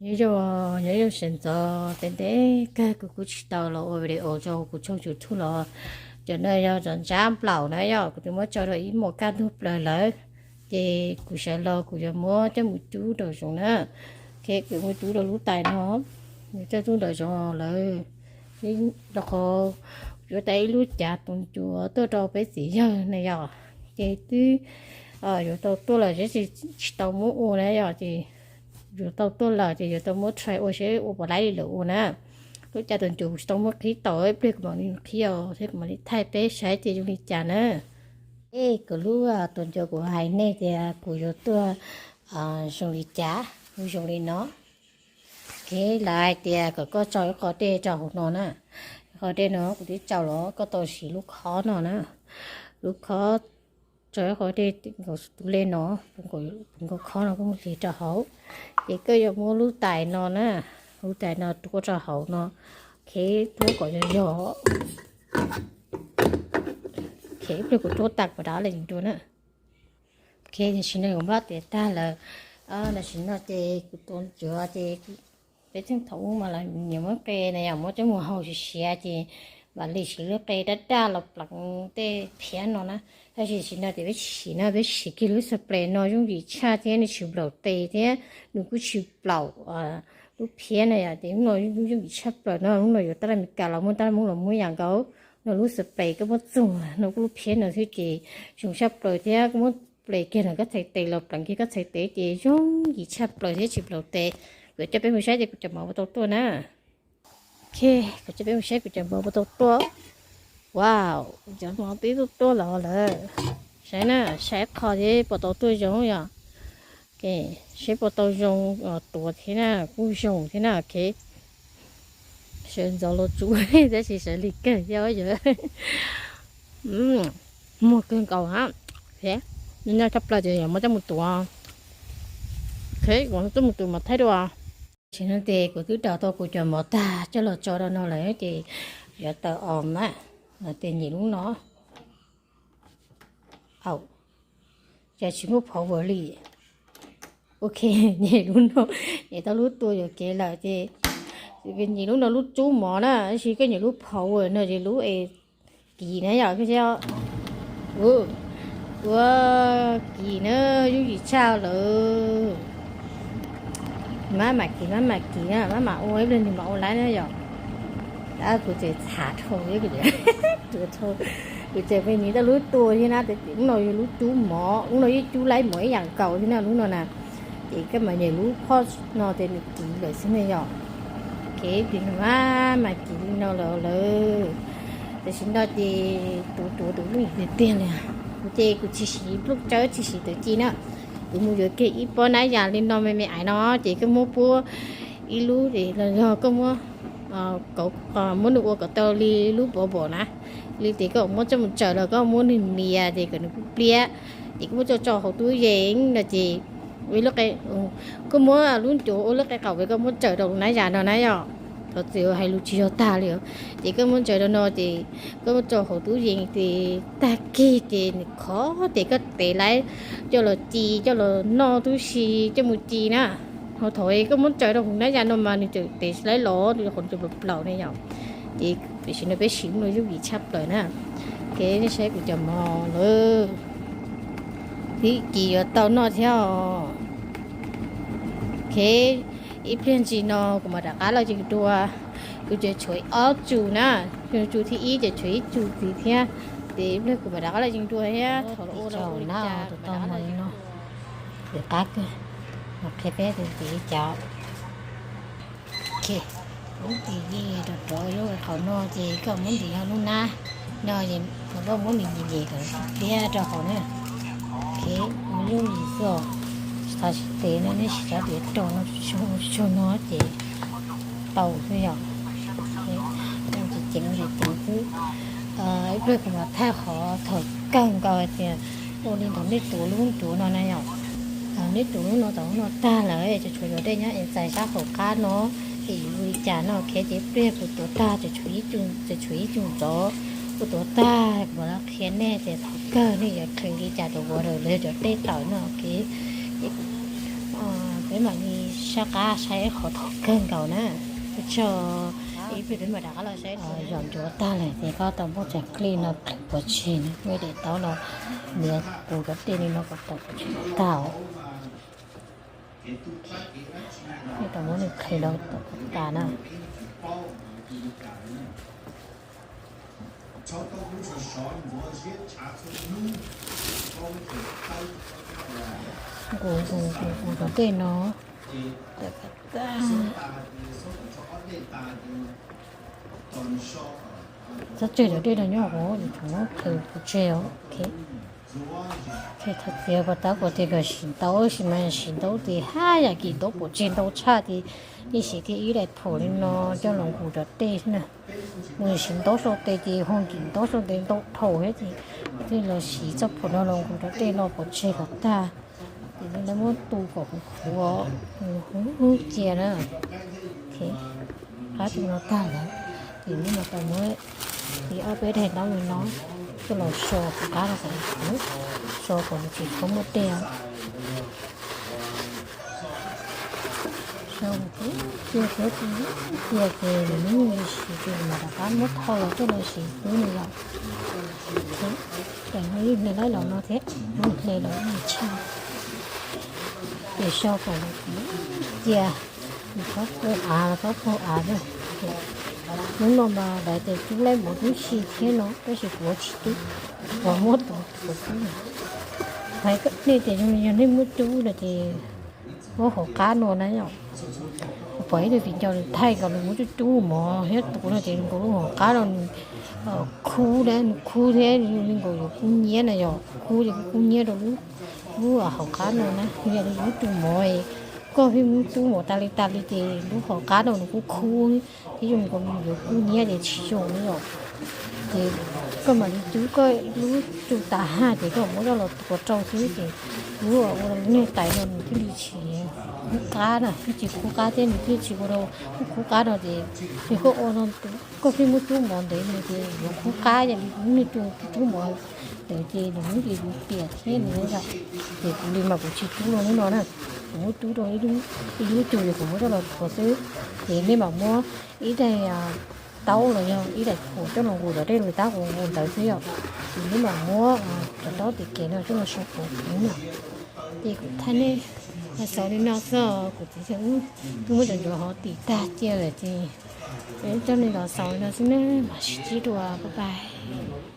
Nyob zoo, nyob zoo sawv ntxov, ntev ntev kawg kuv kuj tsis tau los ua video rau kuv tshooj YouTube los. Cov no yog cov ntsab nplaum na yom, kuv twb muab tso rau ib muam kaj ntug plaws lawm, ces kuv sawv los kuv yuav muab coj mus cub nraum zoov na. Ok, kuv yuav muab cub rau lub tais no, yuav coj cub nraum zoov lawm. Rau qhov yuav tau ib lub cav tus ncuav tuaj rau peb txiv yawg na yom, ces twb yuav tau tuaj lawm tab sis tsis tau muab ua na yom, ces yuav tau tuaj lawm ces yuav tau muab try ua seb ua puas laib li lawv ua na. Lub cav tus ncuav kuv tsis tau muab qhib tau, ib pliag kuv mam li qhib os thiab kuv mam li thaij peb saib ces zoo li cas na. Ej, kuv lub tus ncuav kuv hais nej tias kuv yuav tuaj zoo li cas, kuj zoo li no. Kev lawv hais tias kom koj tso ib qho dej rau hauv no na. Ib qho dej no kuv twb tso los koj tau siv lub khob no na. Lub khob, tso ib qho dej nkaus tus le no, nkaus khob no koj muab hliv rau hauv. Ces koj yuav muab lub tais no na, lub tais no tuav rau hauv no. Kev tuav kom yog yog. Kev ib pliag kuv tuav tag kuv rov qab los nrog nej. Ok, tam sim no kuv npaj tiav tag lawm. Tam sim no ces kuv tus ncuav ces peb txheej thaum ub mas lawv nyiam muab qe na yom, muab coj mus hau siav siav ces mam li siv lub qe daj daj los pleev tej phiab no na. Tab sis tam sim no ces peb tsis siv no, peb siv kiag lub xaplaws no, yooj yim tshaj thiab nws tsis nplaum tes thiab nws kuj tsis nplaum lub phiab na yom. Ces lub no yooj yim tshaj plaws no, lub no yuav tab laj Meskas los muaj, tab laj Hmoob los muaj ib yam nkaus. No lub xaplaws koj muab txug no kuj lub phiab no xwb ces zoo tshaj plaws thiab koj muab pleev kiag no koj txhais tes los pleev kiag koj txhais tes ces yooj yim tshaj plaws thiab tsis nplaum tes. Kuv coj peb mus saib ces kuv cov mov puas tau tuaj na. Ok, kuv coj peb mus saib kuv cov mov puas tau tuaj. Wow, kuv cov mov twb tuaj tuaj los lawm. Saib na, saib qho thiab puas tau tuaj zoo yom. Ok, saib puas tau zoo, tuav thiab na, kuj zoo thiab na. Ok, sawv ntxov los tsuv tab sis sawv lig kawg thiab yom. Muag kawg nkaus na. Nyob tshaj plaws ces yuav muab coj mus tuav. Ok, kuv coj mus tuav mas thaij dua. Tam sim no ces kuv twb daus tau kuv cov mov tag coj los tso rau no lawm ces yuav tawm os na. Tias nyem lub no. Au, cas tsis muaj power li. Ok, nyem lub no, nyem tau lub tua yuam kev lawm ces nyem lub no lub tsub mov na, tab sis koj nyem lub power no ces lub es kiv na yom. Ua kiv na, yooj yim tshaj lawm. Maj mam kiv, maj mam kiv na, maj mam ua ib pliag nws mam ua laib na yom. Tab kuv tseem txhav dhau, kuv tseem pheej nyem tau lub tua thiab na, tab sis lub no yog lub cub mov, lub no yeej cub laib mov ib yam nkaus thiab na lub no na. Ces koj mam nyem lub phoj no ces nws kiv lawm xwb ne yom. Kev tis maj mam kiv li no lawm lawm. Tam sim no ces tuav tuav tus lub tiag tiag li. Kuv ces kuv tsis siv nplooj tsawb tsis siv tawv ci na. Kuv mus yuav kiag ib pob nab yas li no me me aiv no ces koj muab puab ib lub los yog koj muab, muab nws ua kom tau li lub pov npom na. Li ces koj muab coj mus tsaws los koj muab nws nias ces kom nws pliab, ces koj muab coj tso hauv tub yees no ces ua ib lub qe, koj muab lub ncuav ua lub qe qaum es koj muab tsaws rau nab yas no na yom. Thov txim hais lus tsis yog tag li. Ces koj muab tsaws rau no ces koj muab tso hauv tub yees ces tag kis ces nws khov ces koj tev laib coj los ci coj los noj tub si coj mus ci na. Ho thaum koj muab tsaws rau hauv nab yas no mas nws tseem tev laib los rau qhov nws plaum ne yom. Ces tam sim no peb siv lub no yooj yim tshaj plaws na. Kev nej saib kuv cov mov lawm, tib kis yuav tau noj thiab os. Kev ib pliag ntsis no kuv mam rov qab los yees dua. Kuv tseem tshuav ob tsu na, tsu thib ib ces tshuav ib tsu ntxiv thiab. Ces ib pliag kuv mam rov qab los yees dua thiab. Thaum ua na, tus tau no li no, qab kawg. Qhia peb tus ntxiv li cas. Ok, lub tis yeej rov rov lub qhov no ces koj muab ntim lub nab no es koj muab nws ntim kom tiab rau hauv na. Ok, ua yooj yim xwb os. Tsis txhob siv tes no, nej siv cov tiav rau no, tsaug no ces tau xwb yom. Ceev ceev xwb. Ib pliag kuv mam thaij qhov thaum kawg nkaus tias ua li ntawd nej tuav lub ncuav no na yom. Nej tuav lub no thaum lub no tag lawm ces tshuav cov dej nyob es txais sab qaum qab no es yuav ua li cas no. Ok, ces ib pliag kuv tuav tag ces tshuav ib tsu ntxov, kuv tuav tag kuv mam qhia nej tias thaum kawg nej yuav clean li cas cov water los yog cov dej tawm no. Ok, ces kuv Peb mam li sab qab saib qhov thaum kawg nkaus na. Ib pliag peb mam rov qab los saib. Yog ncuav tag lawm ces koj tau muab cov clip no clip pov tseg na, muab daim taub no nias kuv cov dej li no kom tau pov tseg tag. Tau muab nws clip los tau tas na. Nqus nqus nqus nqus cov dej no. Txhob tseg cov dej no nyob hauv, tseem muab clip pov tseg. Txhob txiav kom tab kom tias kom sim ntaub, sis mas sim ntaub ces haj yam kis ntaub pov tseg ntau tshaj ces ib sim thiaj ib daim phuam li no coj los nqus cov dej xwb na. Mus sim ntaub sau tes ces ho kis ntaub sau tes ntau dhau thiab ces thiaj los siv txoj phuam no los nqus cov dej no pov tseg kom tag. Ces lawv muab tu kom khuv khuv, cia na. Qab tu no tag lawm, ces nws mas tau muab li ob peb daim ntaub li no coj los so hauv qab no kom, so kom nws tsis tshua muaj dej. So cia thiab, cia ces nws muaj siv ces mam rov qab muab thau los coj los siv xwb no yom. Ces muab ib hle laib los no thiab, muab hle los ib tshaj. Ces so kom cia, nws txhob puag av, txhob puag av na. Hnub no mas lawv tias cub laib mov tub si thiab no tab sis kuv tsis cub, kuv muab tus tuav cub. Hais nej tias yog nej muab cub no ces muab hauv qab no na yom. Pom ib tug txiv ncaus nws thaij nkaus nws muab cub cub mov thiab tuav no ces nkaus lub hauv qab no nws khub na, nws khub thiab li nkaus yuav kub nyiab na yom, khub ces kub nyiab rau lub, lub hauv qab no na, yog li lub cub mov. Koj pheej muab cub mov tas li tas li ces lub hauv qab no nws kuj khub thiab zoo nkaus nws yuav kub nyiab ces tsis zoo na yom. Ces koj mam li cub koj lub cub tas haj ces koj muab coj los tuav rau xwb ces lub ua niag tais no nws thiaj li tsis khub qab na, thiaj tsis khub qab thiab nws thiaj tsis ua rau lub khub qab no ces nws koj ua no koj pheej muab cub mov ntev no ces yuav khub qab, yog li niag cub cub mov ntawd ces nws muab ces yuav piam thiab nws yom. Ces kuv li mas kuv tsis cub rau lub no na, kuv muab cub rau ib lub cub ces kuv muab coj los tuav xwb. Ces nej mam muab ib daim taub los yog ib daim phuam coj los nqus cov dej li tab kuv nqus ntawd xwb yom. Ces nej mam muab cov taub tim kev no coj los so kuv na. Ces kuv thaij nej los xaus li no xwb, kuv txiv twb muab cov ncuav hov tim tag cia lawm ces coj nej los xaus li no xwb na, mam sib ntsib dua, bye bye.